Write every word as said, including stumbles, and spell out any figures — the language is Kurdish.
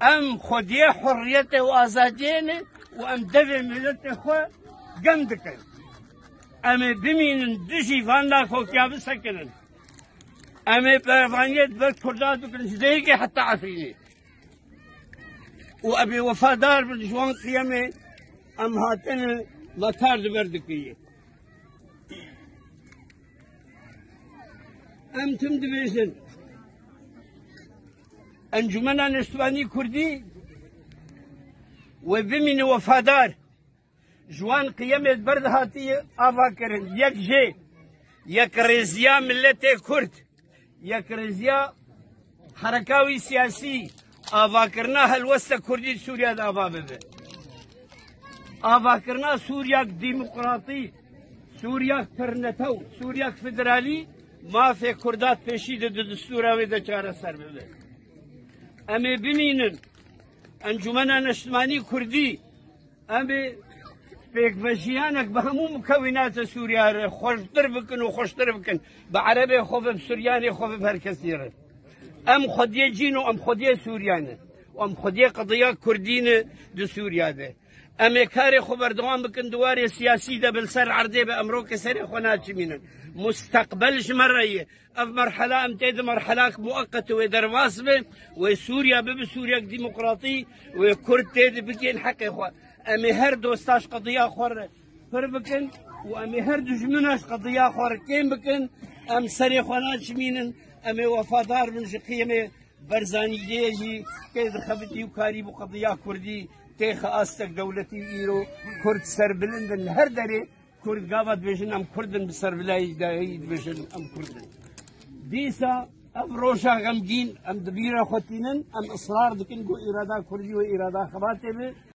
Em xwediyê hurriyetê û azadiyê ne û em devê miletê xwe gem dikin. Em ê bimînin dijî van nakokiya bisekinin. Em ê berevaniyê di ber Kurda bikin, ji dê yekê heta Efrînê. Û em ê wefadar bin ji wan qiyemê em hatine me kar di ber dikiriye. Em tim dibêjin, Encûmena Neştimanî Kurdî wê bimîne wefadar. Ji wan qiyemê di ber de hatiye ava kirin. Yek jê, yekrêziya miletê Kurd, yekrêziya hereka wî siyasî, avakirina helwesta Kurdî di Sûriya de ava bibe. Avakirina Sûriyak demokratî, Sûriyak pirnetew, Sûriyak federalî, mafê Kurda di pêşî de di distûra wê de çareser bibe. Em ê bimînin, Encûmena Neştimanî Kurdî, em ê pêkvejiyanek bi hemû mukewînata Sûriya re xweştir bikin û xweştir bikin. Bi erebê xwe ve, bi suryanê xwe ve, bi her kesî re. Em xwediyê cîn û em xwediyê Sûriya ne. Û em xwediyê qediya Kurdî ne di Sûriya de. Em ê karê xwe berdewam bikin di warê siyasî de, bi li ser erdê be, em rokê serê xwe naçimînin. Musteqbel ji me re ye. Ev merhela em tê di merhelak mueqet wê derbas be, wê Sûriya bibe Sûriyek demokratî, wê Kurd tê di bigên heqê xwe. Em ê her dosta ji qediya xwe re pir bikin û em ê her dijmina ji qediya xwe re kêm bikin. Em serê xwe naçimînin, em ê wefadar bin ji qiyemê Berzanî, yê jî tê dixebitî û karî bi qediya Kurdî têxe astek dewletî û îro Kurd serbilind in li her derê. Kurd gava dibêjin em Kurd in, bi servilayî dahiyî dibêjin em Kurd in. Dîsa ev roja xemgîn em di bîra xwe tînin, em israr dikin ku îrada Kurdî wê îrada xebatê be.